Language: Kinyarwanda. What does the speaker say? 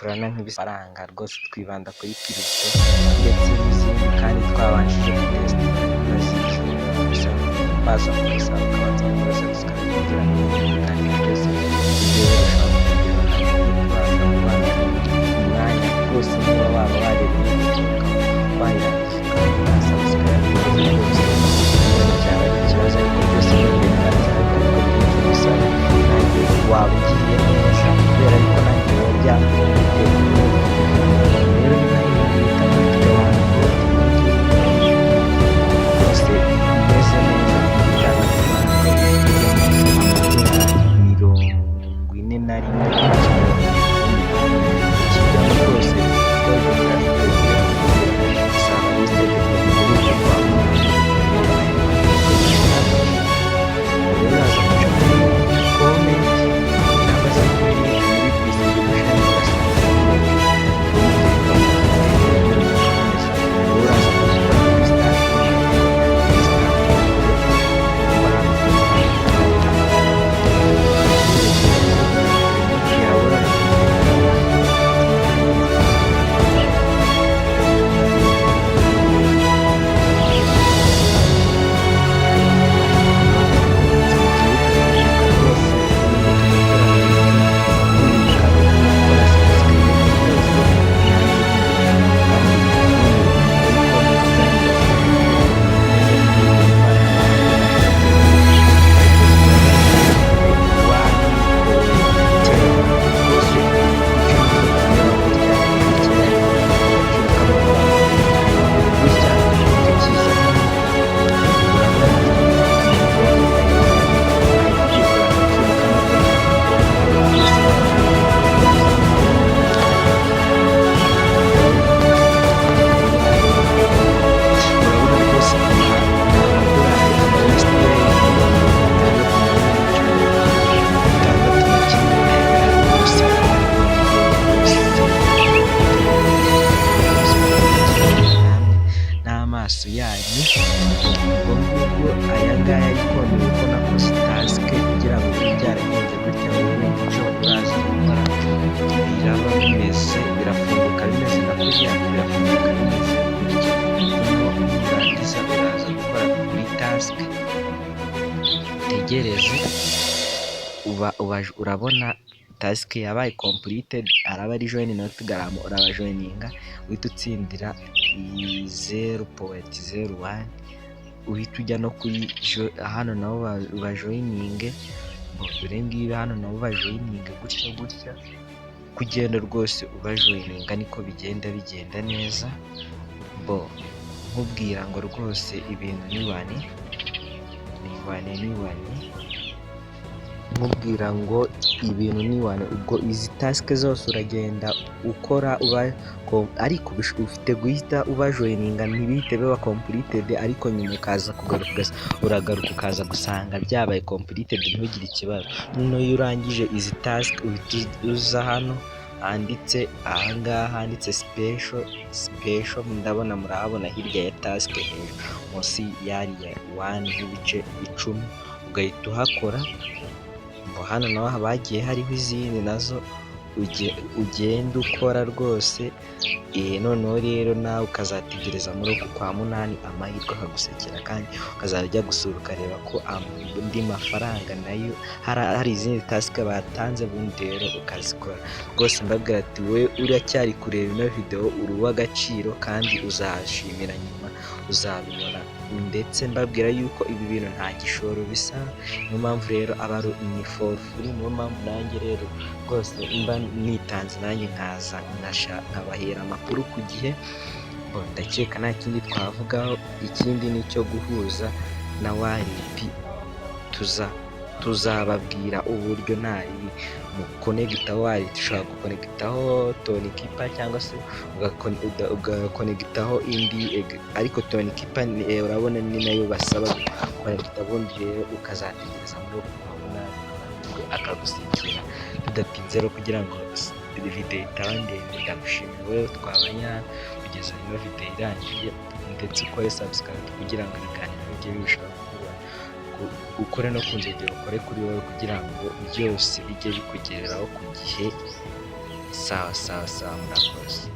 Planner nk'ibifaranga. Rwose twibanda kuri crypto ndetse n'izindi, kandi twabanjije gutestinga niba zije. Gusa baza kumusaba ukabanza gukora subscribe kugira ngo ibiganiro byose bijye birushaho kukugeraho kandi tujye tubasha kubana umwanya rwose. Niba waba wareba iyi video ukaba wayirangiza ukaba subscribe rwose, cyaba ari ikibazo, ariko byose ni uburenganzira bwawe, ariko byinshi bisaba nanjye waba ugiriye neza, kubera yuko nanjye biba byateye inkunga. Rero niba hari ibintu bita Notgram bot, iyi ngiyi rwose imeze neza, itanga amadolari 41 kijyamo rwose. Izaba listed muri uku kwa munani. Rero uraza guca muri comment cyangwa se muri description, ugasanga link. Uraza gukora kuri start, kuri start ukora link yawe urabona. Rwose ubundi tugakora like, wibuka no gukora subscribe rwose nanjye, kandi muri comment zanyu ndasanga meze nk'ifaranga one 10 rwose. Icyo ngiye kureba gutya gutya, agaciro k'amafaranga gutya, icyo kiza hano, urabona ati ahita ugura agaciro k'amadolari rwose. Urabona rwose ni amadolari, ama USD 661. Aya ngaya rwose rwose namwe n'amaso yanyu. Ubwo ngubwo aya ngaya, ariko ni uko nakoze task kugira ngo bibe byaragenze gutya. Wowe icyo uraza gukora, biraba bimeze, birafunguka bimeze nka kuriya, birafunguka bimeze gutya. Noneho nurangiza uraza gukora kuri task, utegereze uba urabona task yabaye completed. Araba ari join Notgram, urabajoininga, uhita utsindira 0.01, uhita ujya no kuri hano nabo bajoininge. Dore ngibi hano, nabo bajoininge gutya gutya, kugenda rwose ubajoininga niko bigenda, bigenda neza. Bo nkubwira ngo rwose ibintu ni wane, ni wane, ni wane. Nkubwira ngo ibintu ni wane. Ubwo izi task zose uragenda ukora uba, ariko ufite guhita ubajoininga, ntibihite biba completed, ariko nyuma ukaza kugaruka, uragaruka ukaza gusanga byabaye completed, ntugire ikibazo. Noneho iyo urangije izi task, uhita uza hano handitse, ahangaha handitse special. Special ndabona murahabona hirya ya task, hejuru munsi yariya one n'ibice 10, ugahita uhakora. Ngo hano naho haba hagiye hariho izindi nazo ugenda ukora rwose. Noneho rero nawe ukazategereza muri uku kwa munani, amahirwe akagusekera, kandi ukazajya ujya gusura ukareba ko andi mafaranga nayo hari izindi task batanze, ubundi rero ukazikora rwose. Mbabwira ati wowe uracyari kureba ino videwo, uri uw'agaciro kandi uzashimira nyuma, uzabibona. Ndetse mbabwira yuko ibi bintu nta gishoro bisaba, niyo mpamvu rero aba ari ni for free. Niyo mpamvu nanjye rero rwose mba nitanze, nanjye nkaza nkabahera amakuru ku gihe. Ndakeka nta kindi twavugaho. Ikindi ni icyo guhuza na wallet, tuza tuzababwira uburyo ntari mu connecta wallet. Ushobora guconnectaho Tonkeeper cyangwa se ugaconnectaho indi, ariko Tonkeeper urabona ni nayo basaba guconnecta. Ubundi rero ukazategereza muri uku kwa munani, amahirwe akagusekera. Tudatinze rero, kugira ngo video itaba ndende, ndagushimira wowe twabanye hano kugeza ino video irangiye, ndetse ukore subscribe kugira ngo ibiganiro bijye birushaho kuba, ukore no ku nzogera, ukore kuri wowe kugira ngo byose bijye bikugereraho ku gihe. Sawa sawa sawa, murakoze.